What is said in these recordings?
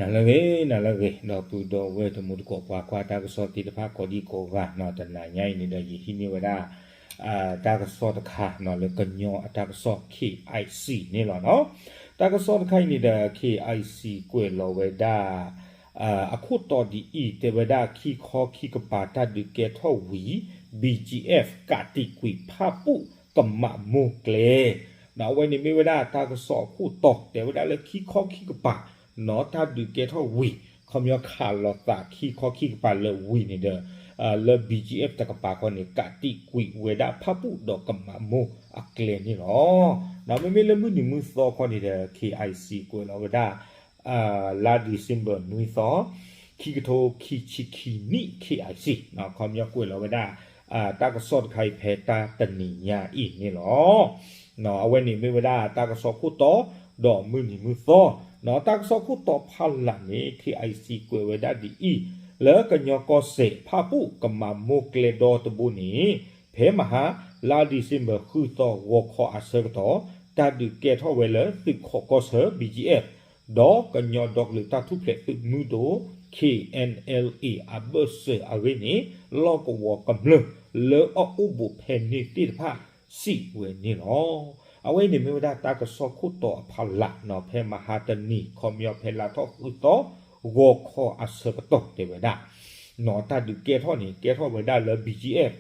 နၤလၢအဂ့ၤ နၤလၢအဂ့ၤ ဒီပုၢ်ဒီဝဲၢ်တံၤသကိး ပှၤကွၢ်တၢ်ကစီၣ်သ့ၣ်တဖၣ်ကိးဒံကိးဂၤနီၤ, တနၤညါအံၤန့ၣ်ဒီး ယဟံးန့ၢ်ဝဲဒၣ် တၢ်ကစီၣ်တခါနီၤ လၢကညီအတၢ်ကစီၣ် KIC န့ၣ်လီၤနီၤ. တၢ်ကစီၣ်တခါအံၤန့ၣ်ဒီး KIC ကွဲးလီၤဝဲဒၣ် အခိၣ်တီဒ်အံၤ တဲဝဲဒၣ် ခံခီခံကပၤတၢ်ဒုးကဲထီၣ်ဝံၤ BGF ကးတံာ်ကွံာ်ဖၣ်ပူၣ်ကမးမိၢ်ကျဲ ဒီးအဝဲန့ၣ်မ့ၢ်ဝဲဒၣ်တၢ်ကစီၣ်အခိၣ်တီ တဲဝဲဒၣ်လၢခံခီခံကပၤ နီၤတၢ်ဒုးကဲထီၣ်ဝံၤ ခီပညီခးလိာ်သးခံခီခံကပၤလၢဝံၤန့ၣ်ဒီး လၢ BGF တကပၤဃီန့ၣ် ကးတံာ်ကွံာ်ဝဲဒၣ်ဖၣ်ပူၣ်ဒီးကမးမိၢ်အကျဲန့ၣ်လီၤ. ဒီးမ့မ့ၢ်လၢမုၢ်နံၤမုၢ်သီခီန့ၣ်ဒီး KIC ကွဲးလီၤဝဲဒၣ် လါ December နွံသီ ခံကထိခံဆံခံနံၣ် KIC ခီပညီကွဲးလီၤဝဲဒၣ် တၢ်ကစီၣ်တခါအံၤဖဲတၢ်တနံၤညါအံၤန့ၣ်လီၤ. အဝဲန့ၣ်မ့ၢ်ဝဲဒၣ်တၢ်ကစီၣ်ခိၣ်တီ ဒီးမုၢ်နံၤမုၢ်သီ တၢ်ကစီၣ်ခိၣ်တီဖးလၢ်န့ၣ် KIC ကွဲးဝဲဒၣ်ဒ်အံၤ လၢကညီကီၢ်စဲၣ် ဖၣ်ပူၣ်ကမးမိၢ်ကျဲဒီတဘိန့ၣ် ဖဲမဟါ လါ December ဃုသီဂီၤခီအဆၢကတီၢ် တၢ်ဒုးကဲထီၣ်ဝဲလၢသုးခိးကီၢ်ဆၢ BGF ဒီးကညီဒီကလုာ်တၢ်ထူၣ်ဖျဲးသုးမုၢ်ဒိၣ် KNLA အဘၢၣ်စၢၤအဂ့ၢ်န့ၣ် လီၢ်ကဝီၤကမျၢၢ်လၢအအိၣ်ဘူးဖဲန့ၣ်သ့ၣ်တဖၣ် စံးဝဲန့ၣ်လီၤ. အဝဲန့ၣ်မ့ၢ်ဝဲဒၣ်တၢ်ကစီၣ်ခိၣ်တီအဖးလၢ်နီၤ ဖဲမဟါတနံၤ ခီပညီဖဲလါထီၣ်ဃုသီ ဂီၤခီအဆၢကတီၢ်တဲဝဲဒၣ် နီၤတၢ်ဒုးကဲထီၣ်န့ၣ် ကဲထီၣ်ဝဲဒၣ်လၢ BGF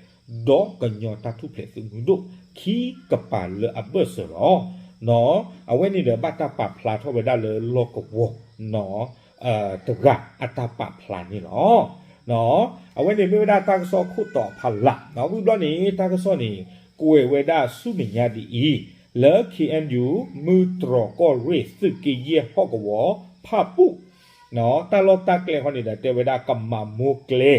ဒီးကညီတၢ်ထူၣ်ဖျဲးသုးမုၢ်ဒိၣ် ခံကပၤလၢအဘၢၣ်စၢၤလီၤ. နီၤ အဝဲန့ၣ်ဒီးဘၣ်တၢ်ပာ်ဖျါထီၣ်ဝဲဒၣ်လၢလီၢ်ကဝီၤ နီၤ တဂၤအတၢ်ပာ်ဖျါန့ၣ်လီၤ. အဝဲန့ၣ်မ့ၢ်ဝဲဒၣ်တၢ်ကစီၣ်ခိၣ်တီအဖးလၢ် နီၤ ဝံၤဘျီန့ၣ် တၢ်ကစီၣ်န့ၣ် ကွဲးဝဲဒၣ်ဆူမဲာ်ညါဒ်အံၤ လၢ KNU မုၢ်တြီၤကီၢ်ရ့ၣ် သုးက့ယဲၢ်ဟီၣ်ကဝီၤ ဖၣ်ပူၣ် နီၤ တၢ်လီၢ်တၢ်ကျဲဃီန့ၣ်ဒီး တဲဝဲဒၣ်ကမးမိၢ်ကျဲ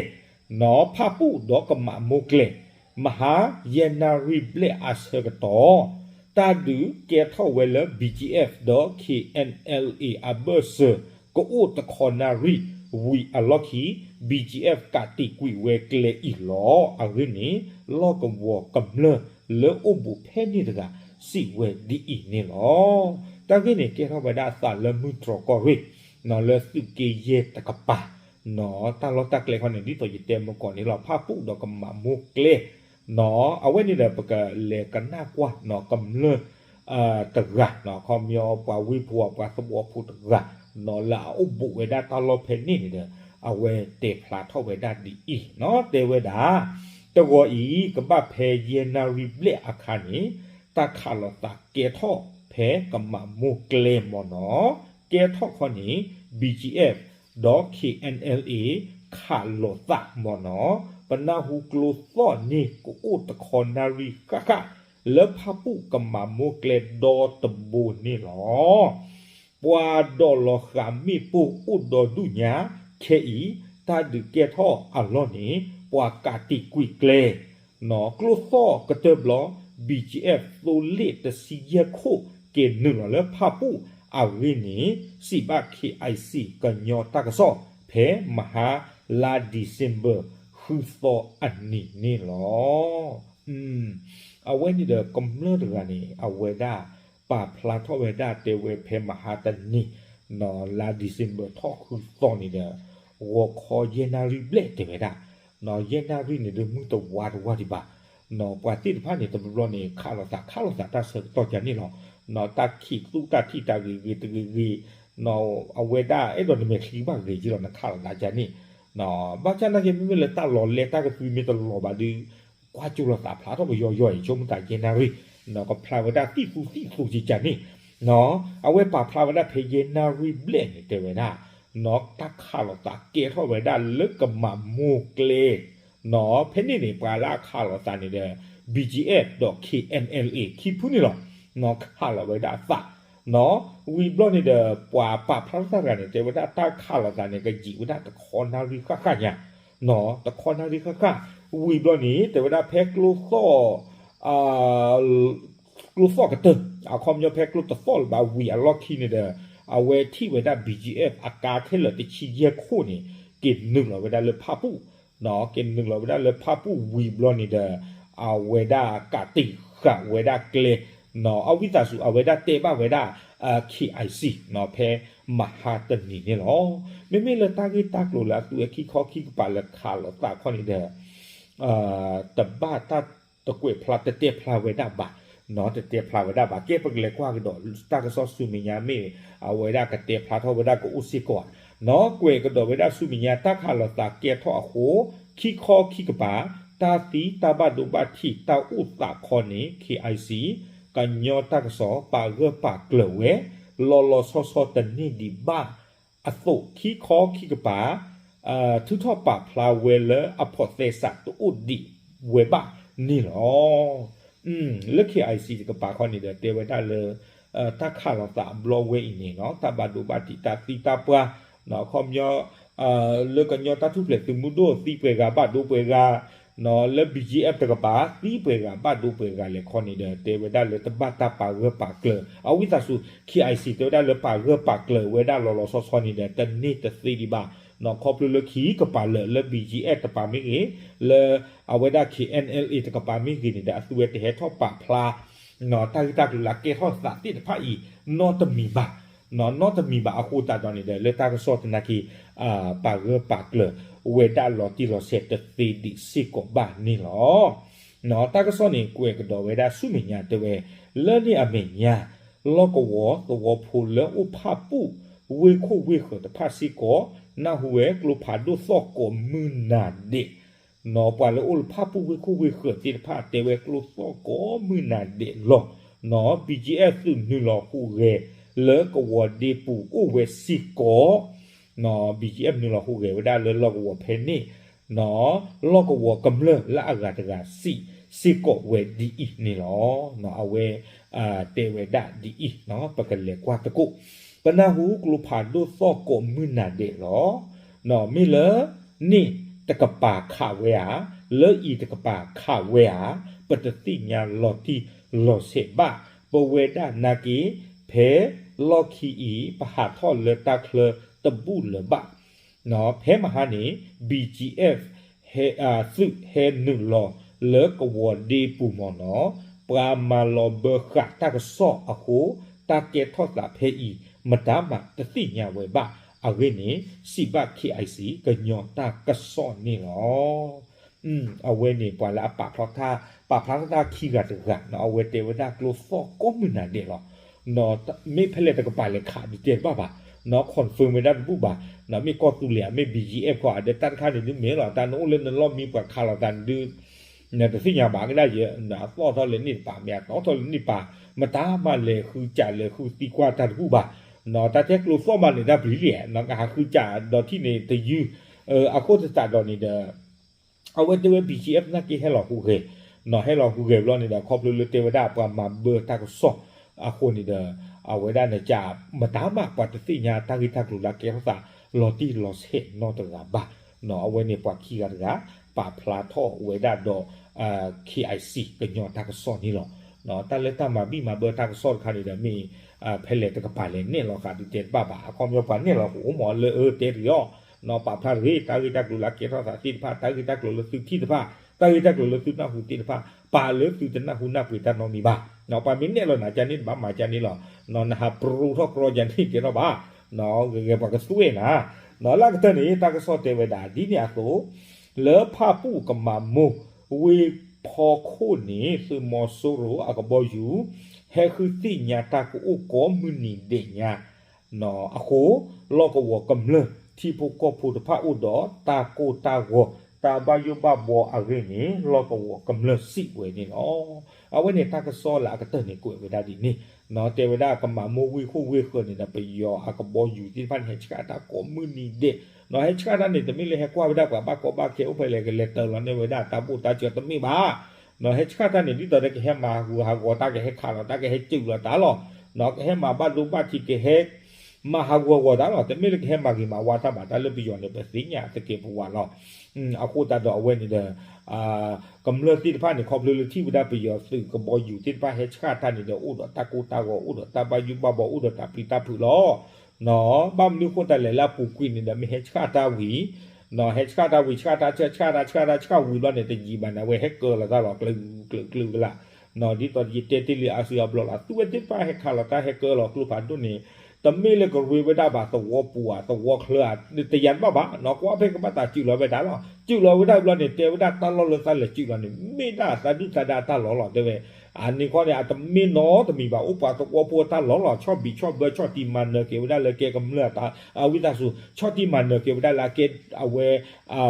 နီၤ ဖၣ်ပူၣ်ဒီးကမးမိၢ်ကျဲ မဟါယဲၢ်နၣ်ရံၣ်ဘျဲၣ်အဆၢကတီၢ် တၢ်ဒုးကဲထီၣ်ဝဲလၢ BGF ဒီး KNLA အဘၢၣ်စၢၤ ကအိၣ်တခီနၣ်ရံၣ် ဝံၤအလီၢ်ခံ BGF ကးတံာ်ကွံာ်ဝဲကျဲအံၤလီၤ. အဂ့ၢ်န့ၣ် လီၢ်ကဝီၤကမျၢၢ်လၢအိၣ်ဘူးဖဲန့ၣ်တဂၤ စံးဝဲဒ်အံၤန့ၣ်လီၤ. တၢ်ဂ့ၢ်န့ၣ် ကဲထီၣ်ဝဲဒၣ်အသးလၢမုၢ်တြီၤကီၢ်ရ့ၣ် နီၤ လၢသုးက့ယဲၢ်တကပၤ နီၤ တၢ်လီၢ်တၢ်ကျဲခီန့ၣ် ဒ်သိးယတဲမုၢ်ကီၢ်န့ၣ်လီၤ ဖၣ်ပူၣ်ဒီးကမးမိၢ်ကျဲ နီၤ အဝဲန့ၣ်ဒီး ပကလဲၤကနၣ်ကွၢ် နီၤ ကမျၢၢ် တဂၤ နီၤ ခီပညီပှၤဝ့ၢ်ဖိ ပှၤသဝီဖိတဂၤ နီၤ လၢအအိၣ်ဘူးဝဲဒၣ်တၢ်လီၢ်ဖဲန့ၣ်န့ၣ်ဒီး အဝဲတဲဖျါထီၣ်ဝဲဒၣ်ဒ်အံၤ နီၤ တဲဝဲဒၣ် တဂီၤအံၤ ကဘၣ်ဖဲယဲၢ်နၣ်ရံၣ်ဘျဲၣ်အခါန့ၣ် တၢ်ခးလိာ်သးကဲထီၣ်ဖဲကမးမိၢ်ကျဲမ့ၢ်နီၤ ကဲထီၣ်ခီန့ၣ် BGF ဒီး KNLA ခးလိာ်သးမ့ၢ်နီၤ ပနၢ်ဟူကျိသီၣ်န့ၣ် ကအိၣ်တခီနၣ်ရံၣ်ဃၣ်ဃၣ် လၢဖၣ်ပူၣ်ကမးမိၢ်ကျဲဒီတဘိန့ၣ်လီၤ. ပှၤဒိးလီၤဃာ်မ့ၣ်ပိၢ်အိၣ်ဒီဒူၣ်ညါ ခဲအံၤ တၢ်ဒုးကဲထီၣ်အလီၢ်န့ၣ် ပှၤကးတံာ်ကွံာ်ကျဲ နီၤ ကျိသီၣ်ကတၢၢ်ဘျီ BGF သိလ့ၣ်တဆံယဲၢ်ခိၣ် က့ၤနုာ်လီၤလၢဖၣ်ပူၣ်အဂ့ၢ်န့ၣ် စံးဘၣ် KIC ကညီတၢ်ကစီၣ် ဖဲမဟါလါ December ဃုသီအနံၤန့ၣ်လီၤ. အဝဲန့ၣ်ဒီးကမျၢၢ်တဂၤန့ၣ် အဝဲဒၣ်ပာ်ဖျါထီၣ်ဝဲဒၣ်တဲဝဲဖဲမဟါတနံၤ နီၤ လါ December ထီၣ်ဃုသီန့ၣ်ဒီး ဂီၤခီယဲၢ်နၣ်ရံၣ်ဘျဲၣ်တဲဝဲဒၣ် နီၤ ယဲၢ်နၣ်ရံၣ်န့ၣ်ဒီးမုၢ်တဝါတဝါဒံးဘၣ် နီၤ ပှၤသ့ၣ်တဖၣ်န့ၣ် တဘျီဘျီန့ၣ် ခးလိာ်သး ခးလိာ်သးတၢ်ဆၢကတီၢ်ကန့ၣ်လီၤ. နီၤ တၢ်ခံးသူၣ်တၢ်ထံၣ်တၢ်ဂ့ၤဂ့ၤတဂ့ၤဂ့ၤ နီၤ အဝဲဒၣ်အဲၣ်ဒိးနမဲာ်ချံဘၣ်ဂ့ၤက့လီၤ နခးလိာ်သးကန့ၣ် ဘၣ်ဆၣ်နာ်က့ မ့မ့ၢ်လၢတၢ်လီၤလဲတၢ်ကသွံမ့ၢ်တလီၤဘၣ်ဒီး ကွၢ်ကၠိလိာ်သးဖျါထီၣ်ပယီၤယီၤအံၤ ဆိကမိၣ်သးယဲၢ်နၣ်ရံၣ် နီၤကဖျါဝဲဒၣ်သံၣ်သူသံၣ်သူကကန့ၣ် နီၤ အဝဲပာ်ဖျါဝဲဒၣ်ဖဲယဲၢ်နၣ်ရံၣ်ဘျဲၣ်န့ၣ် တဲဝဲဒၣ် နီၤ တၢ်ခးလိာ်သးကဲထီၣ်ဝဲဒၣ်လၢကမးမိၢ်ကျဲ နီၤ ဖဲန့ၣ်န့ၣ် ပှၤလၢအခးလိာ်သးန့ၣ်ဒီး BGF ဒီး KNLA ခံဖုန့ၣ်လီၤ. နီၤ ခးလိာ်ဝဲဒၣ်အသး နီၤ ဝံၤဘျီန့ၣ်ဒီး ပှၤပာ်ဖျါထီၣ်တၢ်တဂၤန့ၣ် တဲဝဲဒၣ်တၢ်ခးလိာ်သးန့ၣ် ကယံာ်ဝဲဒၣ်တခီနၣ်ရံၣ်ဃၣ်ဃၣ်ညါ နီၤ တခီနၣ်ရံၣ်ဃၣ်ဃၣ် ဝံၤဘျီန့ၣ် တဲဝဲဒၣ်ဖဲကျိသီၣ် ကျိသီၣ်ကတၢၢ် အခီပညီဖဲကျိတသီၣ်လၢၤဘၣ်ဝံၤအလီၢ်ခံန့ၣ်ဒီး အဝဲထံၣ်ဝဲဒၣ် BGF အကါခဲလၢာ်တဆံယဲၢ်ခိၣ်န့ၣ် က့ၤနုာ်လီၤဝဲဒၣ်လၢဖၣ်ပူၣ် နီၤ က့ၤနုာ်လီၤဝဲဒၣ်လၢဖၣ်ပူၣ်ဝံၤဘျီန့ၣ်ဒီး အဝဲဒၣ်ကးတံာ်ဃာ်ဝဲဒၣ်ကျဲ နီၤ အဝံသးစူၤ အဝဲဒၣ်တဲဘၣ်ဝဲဒၣ် KIC နီၤ ဖဲ မဟါတနံၤန့ၣ်လီၤ. မ့မ့ၢ်လၢတၢ်ဂ့ၢ်တၢ်ကျိၤလၢအသုဝဲခံခီခံကပၤလၢခးလိာ်သးခီန့ၣ်ဒီး တဘၣ်တၢ်တကွဲးဖျါ တတဲဖျါဝဲဒၣ်ဘၣ်, တတဲဖျါဝဲဒၣ်ဘၣ်. ကဲ ပကလဲၤကွၢ်ကဒီးတၢ်ကစီၣ်ဆူမဲာ်ညါ မ့ၢ်အဝဲဒၣ်ကတဲဖျါထီၣ်ဝဲဒၣ်ကအိၣ်စ့ၢ်ကီးဧါ. ကွဲးကဒီးဝဲဒၣ်ဆူမဲာ်ညါတၢ်ခးလိာ်သးကဲထီၣ်အဃိ ခံခီခံကပၤ တၢ်သံတၢ်ဘၣ်ဒိဘၣ်ထံးတၢ်အိၣ်သးခီန့ၣ် KIC ကညီတၢ်ကစီၣ်ပာ်ဂၢၢ်ပာ်ကျၢၤဝဲ လီၤလီၤဆီဆီတန့ၢ်ဒံးဘၣ်အသိး ခံခီခံကပၤ ထုးထီၣ်ပာ်ဖျါဝဲလၢအဖိးသဲစးတအိၣ်ဒံးဝဲဘၣ်န့ၣ်လီၤ. လၢ KIC တကပၤခီန့ၣ်ဒီး တဲဝဲဒၣ်လၢ တၢ်ခးလိာ်သးအဘျီဝဲအံၤန့ၣ် တၢ်ဘၣ်ဒိဘၣ်ထံးတၢ်သံတၢ်ပှၢ် ခီပညီ လၢကညီတၢ်ထူၣ်ဖျဲးသုးမုၢ်ဒိၣ်သံပှဲၤဂၤဘၣ်ဒိပှဲၤဂၤ လၢ BGF တကပၤ သံပှဲၤဂၤဘၣ်ဒိပှဲၤဂၤလဲၣ်ခီန့ၣ်ဒီး တဲဝဲဒၣ်လၢတဘၣ်တၢ်ပာ်ဂၢၢ်ပာ်ကျၢၤ အဝံသးစူၤ KIC တဲဝဲဒၣ်လၢပာ်ဂၢၢ်ပာ်ကျၢၤဝဲဒၣ်လီၤလီၤဆီဆီန့ၣ်ဒီး တန့ၢ်တသ့ဒံးဘၣ် ခီဖျိလၢခံကပၤလၢာ်လၢ BGF တကပၤမ့ၢ်ဂ့ၤ လၢအဝဲဒၣ် KNLA တကပၤမ့ၢ်ဂ့ၤန့ၣ်ဒီး အသုဝဲတဟဲထီၣ်ပာ်ဖျါ တၢ်ဂ့ၢ်တၢ်ကျိၤလၢအကဲထီၣ်သးသ့ၣ်တဖၣ်အံၤ နီတမံၤဘၣ်, နီတမံၤဘၣ်အဃိသတးဒီးန့ၣ်ဒီး လၢတၢ်ကစီၣ်သနာ်က့ ပာ်ဂၢၢ်ပာ်ကျၢၤဝဲဒၣ်လီၤတံၢ်လီၤဆဲးတသ့ဒံးစ့ၢ်ကီးဘၣ်န့ၣ်လီၤ. တၢ်ကစီၣ်န့ၣ် ကွဲးကဒီးဝဲဒၣ်ဆူမဲာ်ညါတဲဝဲ လၢန့ၣ်အမဲာ်ညါ လီၢ်ကဝီၤသဝီဖိလၢအိၣ်ဖၣ်ပူၣ် ဝ့ၢ်ခိၣ်ဝ့ၢ်ဃၢၤတဖၣ်စ့ၢ်ကီး နၢ်ဟူဝဲကျိဖးဒိၣ်သီၣ်ကိးမုၢ်နၤဒဲး ပှၤလၢအိၣ်လၢဖၣ်ပူၣ်ဝ့ၢ်ခိၣ်ဝ့ၢ်ဃၢၤသ့ၣ်တဖၣ် တဲဝဲကျိသီၣ်ကိးမုၢ်နၤဒဲးလီၤ. BGF သုးနုာ်လီၤဟူးဂဲၤလၢကဝီၤဒ့ပူၤအိၣ်ဝဲစ့ၢ်ကီး, BGF နုာ်လီၤဟူးဂဲၤဝဲဒၣ်လၢလီၢ်ကဝီၤဖဲန့ၣ်, လီၢ်ကဝီၤကမျၢၢ်လၢအဂၤတဂၤစံးစ့ၢ်ကီးဝဲဒ်အံၤန့ၣ်လီၤ. အဝဲတဲဝဲဒၣ်ဒ်အံၤ, ပကလဲၤကွၢ်သကိး, ပနၢ်ဟူကျိဖးဒိၣ်သီၣ်ကိးမုၢ်နၤဒဲးလီၤ. မ့ၢ်လၢ န့ၣ်တကပၤခးဝဲဧါ, လၢအံၤတကပၤခးဝဲဧါ, ပတသ့ၣ်ညါလီၤတံၢ်လီၤဆဲးဘၣ်. ပဝဲဒၣ်နာ်က့ ဖဲလီၢ်ခံအံၤ ပဟးထီၣ်လၢတၢ်ချၢတဘူၣ်လၢၤဘၣ်. ဖဲမဟါန့ၣ် BGF သုးဟဲနုာ်လီၤလၢကဝီၤဒ့ပူၤမ့ၢ်နီၤ, ပှၤမၤလီၤဘၢဃာ်တၢ်ကစီၣ်အဃိ တၢ်ကဲထီၣ်သးဖဲအံၤ မတၤမးတသ့ၣ်ညါဝဲဘၣ်. အဂ့ၢ်န့ၣ် စံးဘၣ် KIC ကညီတၢ်ကစီၣ်န့ၣ်လီၤ. အဝဲန့ၣ်ပှၤလၢအပာ်ဖျါထီၣ် ပာ်ဖျါထီၣ်တၢ်ခံဂၤတဂၤ, အဝဲတဲဝဲဒၣ်ကျိသီၣ်ကိးမုၢ်နၤဒဲးလီၤ. မ့ၢ်ဖဲလဲၣ်တကပၤလဲၤခးဒုးတဲတဘၣ်ဘၣ်, confirm ဝဲဒၣ်တဘူၣ်ဘၣ်, မ့ၢ်ကီၢ်သူလ့ၤဧါ မ့ၢ် BGF ခီဧါ, ဒီးတၢ်တခါန့ၣ်ဒုးမ့ၢ်လီၤ တၢ်နအိၣ်လၢနလီၢ်မံပှၤခးလိာ်သးန့ၣ်ဒုး နတသ့ၣ်ညါဘၣ်ကဒၣ်ယဲ, အသီၣ်ထီၣ်လၢန့ၣ်တပၤ မ့ၢ်အတီထီၣ်လၢန့ၣ်တပၤ, မတၤမၤလဲၤဃုစးလဲၤဃုသံကွၢ်တၢ်တဘူၣ်ဘၣ်. တၢ်တဲကျိသီၣ်မးန့ၣ် တၢ်ပျံၤလံ, ကဟးဃုစးဒီးထံၣ်န့ၣ်တယုၢ်, အဃိသတးဒီးန့ၣ်ဒီး အဝဲတဲဝဲ BGF နာ်က့ဟဲလီၤဟူးဂဲၤ, ဟဲလီၤဟူးဂဲၤဘျီန့ၣ်ဒီး ခီဖျိလၢတဲဝဲဒၣ်ပှၤမၤဘၢတၢ်ကစီၣ်အဃိန့ၣ်ဒီး အဝဲဒၣ်နကး မတၤမးပှၤတသ့ၣ်ညါတၢ်ဂ့ၢ်တၢ်ကျိၤလၢအကဲထီၣ်သးလီၤတံၢ်လီၤဆဲးနီတဂၤဘၣ်. အဝဲန့ၣ်ပှၤခံဂၤတဂၤ ပာ်ဖျါထီၣ်ဝဲဒၣ်ဒီး KIC ကညီတၢ်ကစီၣ်န့ၣ်လီၤ. တၢ်လၢတၢ်မၤဘံၣ်မၤဘၢတၢ်ကစီၣ်တခါန့ၣ်ဒီး မ့ၢ် ဖဲလဲၣ်တကပၤလဲၤနဲၣ်လီၤဃာ်ဒုးတဲတဘၣ်ဘၣ်, အခီပညီပှၤနဲၣ်လီၤကအိၣ်မးလၢအၢတဲတဂ့ၤအီၤ, ပာ်ဖျါတဂ့ၤ တၢ်ဂ့ၢ်တၢ်ကျိၤလၢအကဲထီၣ်သးသ့ၣ်တဖၣ်, တၢ်ဂ့ၢ်တၢ်ကျိၤလၢသုထံၣ်တဖၣ်, တၢ်ဂ့ၢ်တၢ်ကျိၤလၢသုနၢ်ဟူသ့ၣ်တဖၣ်, ပာ်လၢသုတနၢ်ဟူနၢ်ပှ့ၤတၢ်နီတမံၤဘၣ်. ပှၤမ့ၢ်နဲၣ်လီၤနၤကန့ၣ် တဘၣ်မၤကန့ၣ်လီၤ, နဟးပရိထီၣ်ကြီကန့ၣ်ကဲထီၣ်ဘၣ်, ဂဲၤဂဲၤပှၤကသွဲၣ်နၤ. လၢကတၢၢ်န့ၣ် တၢ်ကစီၣ်တဲဝဲဒၣ် ဒ်န့ၣ်အသိး လၢဖၣ်ပူၣ်ကမၤမိၢ် ဝ့ၢ်ဖီခိၣ်န့ၣ် သုးမီၤစိရိၤအကဘီယူၤ ဟဲဃုသ့ၣ်ညါတၢ်ကအိၣ်ကိးမုၢ်နံၤဒဲးညါ အဃိ လီၢ်ကဝီၤကမျၢၢ် ထံဖိကီၢ်ဖိတဖၣ်အိၣ်ဒီးတၢ်ကိၢ်တၢ်ဂီၤ တၢ်ဘၣ်ယိၣ်ဘၣ်ဘှီအဂ့ၢ်န့ၣ် လီၢ်ကဝီၤကမျၢၢ်စံးဝဲန့ၣ်လီၤ. အဝဲန့ၣ်တၢ်ကစီၣ်လၢအကတၢၢ်န့ၣ်ကွဲးဝဲဒၣ်ဒ်န့ၣ်, တဲဝဲဒၣ်ကမၤမိၢ်ဝ့ၢ်ခိၣ်ဝ့ၢ်ဃၢၤန့ၣ်ဒီး ပယီၤအကဘီယူၤသ့ၣ်တဖၣ်န့ၣ် ဟဲဆှၣ်တၢ်ကိးမုၢ်နံၤဒဲး, ဟဲဆှၣ်တၢ်န့ၣ် တမ့ၢ်လၢဟဲကွၢ်ဝဲဒၣ်ပှၤဘၣ်ကီဘၣ်ခဲအိၣ်ဖဲလဲၣ် ကလဲၤတၢၤလီၤန့ၢ်ဝဲဒၣ်တၢ်ဘိၣ်တၢ်စၢၤတမ့ၢ်ဘၣ်. ဟဲဆှၣ်တၢ်န့ၣ် ဒ်သိးဒီးကဟဲမၤဟးဂူာ်ဟးဂီၤတၢ် ကဟဲခးလီၤတၢ် ကဟဲစုးလီၤတၢ်လီၤ, ကဟဲမၤဘၣ်ဒိဘၣ်ထံး ကဟဲမၤဟးဂူာ်ဟးဂီၤတၢ်လီၤ, တမ့ၢ်လၢကဟဲမၤဂ့ၤမၤဝါတၢ်ဘၣ်. တၢ်လၢပယီၤန့ၣ် ပသ့ၣ်ညါသကဲးပဝးလီၤ. အဃိသတးဒီးအဝဲန့ၣ်ဒီး ကမျၢၢ်သ့ၣ်တဖၣ်န့ၣ် ခီဖျိလၢထံၣ်ဝဲဒၣ်ပယီၤသုးကဘီယူၤသ့ၣ်တဖၣ်ဟဲဆှၣ်တၢ်န့ၣ်ဒီး အိၣ်ဒီးတၢ်ကိၢ်တၢ်ဂီၤ အိၣ်ဒီးတၢ်ဘၣ်ယိၣ်ဘၣ်ဘှီ အိၣ်ဒီးတၢ်ပျံၤတၢ်ဖုးလီၤ. ဘၣ်မနုၤဃိတၢ်လဲၣ်လၢအပူၤကွံာ်န့ၣ်ဒီး မ့ၢ်ဟဲဆှၣ်တၢ်ဝံၤ, ဟဲဆှၣ်တၢ်ဝံၤ ဆှၣ်တၢ်ဆှၣ် ဆှၣ်တၢ်ဆှၣ်တၢ်ဆှၣ်ဝံၤဘျီန့ၣ် တယံာ်ဘၣ်န့ၣ် အဝဲဟဲကၢလီၤတၢ်လီၤ ကျၢၤကျၢၤကျၢၤကလာ်, ဒ်သိးယတဲတ့ၢ်လံအါစုအါဘျီလီၤ သုဝဲသ့ၣ်တဖၣ်ဟဲခးလီၤတၢ် ဟဲကၢလီၤကျိဖးဒိၣ်န့ၣ် တမ့ၢ်လၢကရ့ဝဲဒၣ်ဘၣ်သဝီပူၤဧါ သဝီချၢဧါ တယၤတဘၣ်ဘၣ်နီၤ ကွၢ်ဖဲကဘၣ်သးစုၣ်လီၤဝဲဒၣ်လီၤ. စုၣ်လီၤဝဲဒၣ်ဘျီန့ၣ် တဲဝဲဒၣ်တၢ်လီၢ်လၢသးလဲၤစုၣ်လီၤန့ၣ် မ့ၢ်ဒၣ်သးဒုၣ်သးဒါအတၢ်လီၢ်လီၤ တဲဝဲ. အန့ၣ်ခီန့ၣ် အတမ့ၢ်နီတမံၤဘၣ် အိၣ်ပှၤသဝီဖိအတၢ်လီၢ်လီၤ ဆီၣ်ဘံၣ်ဆီၣ်ဘၢ ဆီၣ်တံၢ်မၤနၢၤက့ၤဝဲဒၣ်လၢကဲကမျၢၢ်အတၢ် အဝံသးစူၤ ဆီၣ်တံၢ်မၤနၢၤက့ၤဝဲဒၣ်လၢအကဲ အဝဲ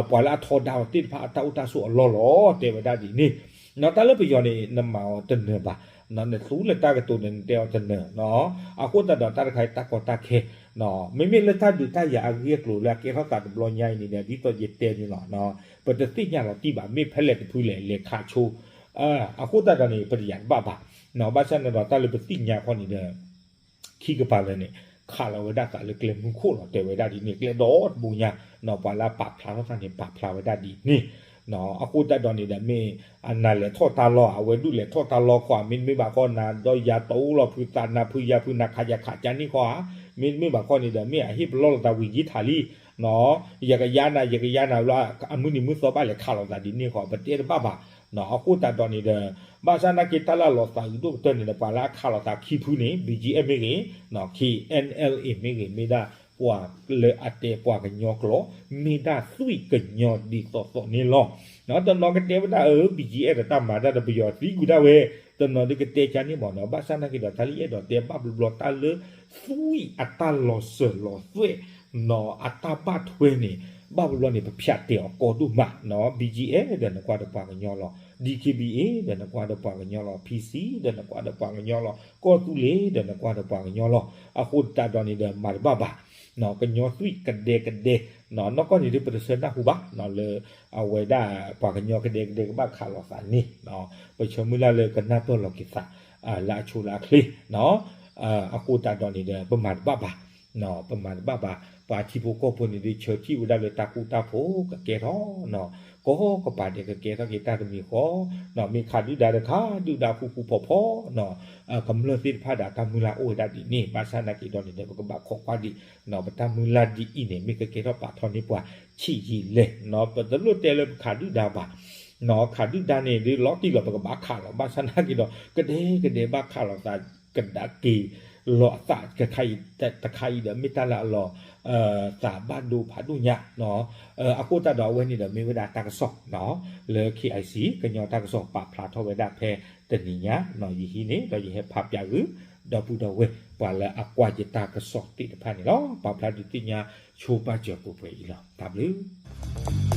ပှၤလၢအထီဒါအီၤသ့ၣ်တဖၣ်အတၢ်အိၣ်တၢ်ဆိးအလီၢ်လီၤ တဲဝဲဒၣ်ဒ်န့ၣ်. နီၤ တၢ်လၢပယီၤန့ၣ် နမၤအီၤတနၢၤဘၣ်, နသူလၢတၢ်ကတိၤန့ၣ် နတဲအီၤတနၢၤနီၤ. အဃိသတးဒီးတၢ်တခါအံၤတၢ်ကီတၢ်ခဲ မ့မ့ၢ်လၢတၢ်ဒုးတၢ်ယၤအဂ့ၢ်အကျိၤလၢအကဲထီၣ်သးတဘျီညါအံၤန့ၣ်ဒီး ဒ်သိးယတဲန့ၣ်လီၤ, ပတသ့ၣ်ညါလီၤတံၢ်ဘၣ် မ့ၢ်ဖဲလဲၣ်တဖုလဲၣ် လဲၤခးဆိ အဃိသတးဒီးန့ၣ် ပတယၤတဘၣ်ဘၣ်, ဘၣ်ဆၣ်န့ၣ်ဒီးတၢ်လၢပသ့ၣ်ညါခီန့ၣ်ဒီး ခံကပၤလၢာ်န့ၣ် ခးလီၤဝဲဒၣ်သးလၢကျဲမုၢ်ခိၣ်လီၤ တဲဝဲဒၣ်ဒ်န့ၣ် ကျဲဒီတဘိညါ, ပှၤလၢအပာ်ဖျါထီၣ်တၢ်န့ၣ် ပာ်ဖျါဝဲဒၣ်ဒ်န့ၣ်. အဃိသတးဒီးန့ၣ်ဒီး မ့ၢ်အနၤလဲၤထီၣ်တၢ်လီၢ် အဝဲဒုးလဲၤထီၣ်တၢ်လီၢ်ခီဧါ မ့တမ့ၢ်ဘၣ်ခီ နၤဒီးယၤတအိၣ်လီၤ ဖုသးနၤဖုယၤဖု နၤခးယၤခးကါန့ၣ်ခီဧါ, မ့တမ့ၢ်ဘၣ်ခီန့ၣ်ဒီး မ့ၢ်အဟ့ၣ်ပလီၢ်လိာ်သးဝံၤယံာ်ထးလံ ယကယါနၤ ယကယါနၤလီၤ အမုၢ်နံၤမုၢ်သီဘၣ်လဲၤခးလိာ်သးဒ်န့ၣ်ဃီ ပတဲတဘၣ်ဘၣ်. အဃိသတးဒီးန့ၣ်ဒီး ဘၣ်ဆၣ်နာ်က့တၢ်လၢအလီၤသးအုးဒိၣ်ကတၢၢ်န့ၣ်ဒီး ပှၤလၢအခးလိာ်သးခံဖုန့ၣ် ဘံၣ်ကၠံအ့ၣ်မ့ၢ်ဂ့ၤ, ခ့ၣ်အဲၣ်အဲၣ်လ်အ့ၣ်မ့ၢ်ဂ့ၤ မ့ၢ်ဒၣ်ပှၤလၢအတဲပှၤကညီကျိာ် မ့ၢ်ဒၣ်သွံၣ်ကညီဒ်သိးသိးန့ၣ်လီၤ. တနီၤကတဲဝဲဒၣ်အၢ ဘံၣ်ကၠံအ့ၣ်ဒီးတၢ်မၤတၢ်ဒီးပယီၤသံကွံာ်ဒၣ်ဝဲ, တနီၤဒုးကတဲကါန့ၣ်မ့ၢ်နီၤ. ဘၣ်ဆၣ်နာ်က့ဒီး တၢ်လၢယအဲၣ်ဒိးတဲဘၣ်ဘျီဘျီ တၢ်လၢသွံၣ်အတၢ်လီၤစၢၤလီၤသွဲၣ် နီၤ အတၢ်ဘၣ်ထွဲန့ၣ် ဘၣ်ဘျီန့ၣ် ပဖၠးတဲာ်အီၤကီဒိၣ်မးနီၤ. ဘံၣ်ကၠံအ့ၣ်ဒီးနကွၢ်ဒီးပှၤကညီလီၤ, ဒံၣ်ခ့ၣ်ဘံၣ်အ့ၣ် ဒီးနကွၢ်ဒီးပှၤကညီလီၤ, ဖံစံဒီးနကွၢ်ဒီးပှၤကညီလီၤ, ကီၢ်သူလ့ၤဒီးနကွၢ်ဒီးပှၤကညီလီၤ. အဃိသတးဒီးန့ၣ်ဒီး မၤတဘၣ်ဘၣ် ကညီသွံၣ်ကဒဲကဒဲ နီၢ်ကီၢ်န့ၣ်ဒုး ပတဆၢနၢ်ဟူဘၣ် လၢအဝဲဒၣ်ပှၤကညီကဒဲကဒဲကဘၣ်ခးလိာ်သးန့ၣ်, ပဆၢမုၢ်လၢ်လၢကနၢ်ပၢၢ်လီၤက့ၤသး လၢအဆိလၢအချ့ အဃိသတးဒီးန့ၣ်ဒီး ပမၤတဘၣ်ဘၣ်, ပမၤတဘၣ်ဘၣ်. ပှၤထံဖိကီၢ်ဖိန့ၣ်ဒုး ဆၢထံၣ်ဝဲဒၣ်လၢတၢ်ဃူတၢ်ဖိးကကဲထီၣ် ကိးကပၤဒဲးကကဲထီၣ်က့ၤတၢ်တမံၤဃီ, မ့ၢ်ခးဒုၣ်ဒါဒီးခးဒုၣ်ဒါဃူဃူဖိးဖိးနီၤ, ကမျၢၢ်သ့ၣ်တဖၣ်ဒီးတၢ်မုၢ်လၢ်အိၣ်ဝဲဒၣ်ဒ်န့ၣ်, ဘၣ်ဆၣ်နာ်က့ဒီးန့ၣ်ဒီး ပကဘၣ်ခိးကွၢ်ဒံး ပတၢ်မုၢ်လၢ်ဒ်အံၤန့ၣ် မ့ၢ်ကကဲထီၣ်ပာ်ထီၣ်န့ၢ်ပှၤဆံးယံာ်လဲၣ်, ပတလိၣ်တဲလၢပခးဒုၣ်ဒါဘၣ်, ခးဒုၣ်ဒါန့ၣ်ဒုး လီၤတံၢ်လီၤ ပကဘၣ်ခးလီၤ, ဘၣ်ဆၣ်နာ်က့ဒီး ကဒဲကဒဲဘၣ်ခးလိာ်သး ကဒါက့ၤလီၤအသး တခါအံၤဒီး မ့ၢ်တၢ်လၢအလီၤ သးဘၣ်ဒိဖးဒိၣ်ညါ, အဃိသတးဒီးအဝဲန့ၣ်ဒီး မ့ၢ်ဝဲဒၣ်တၢ်ကစီၣ် လၢ KIC ကညီတၢ်ကစီၣ်ပာ်ဖျါထီၣ်ဝဲဒၣ်ဖဲတနံၤညါ, ယဟံးန့ၢ်ဒီးယဟဲဖးပၠးဂုာ် ဒီပုၢ်ဒီဝဲၢ် ပှၤလၢအကွၢ်ယတၢ်ကစီၣ်သ့ၣ်တဖၣ်န့ၣ်လီၤ. ပာ်ဖျါဒုးသ့ၣ်ညါဆိပာ်စၢၤပူၤပှဲၤအံၤလီၤ. တၢ်ဘျုး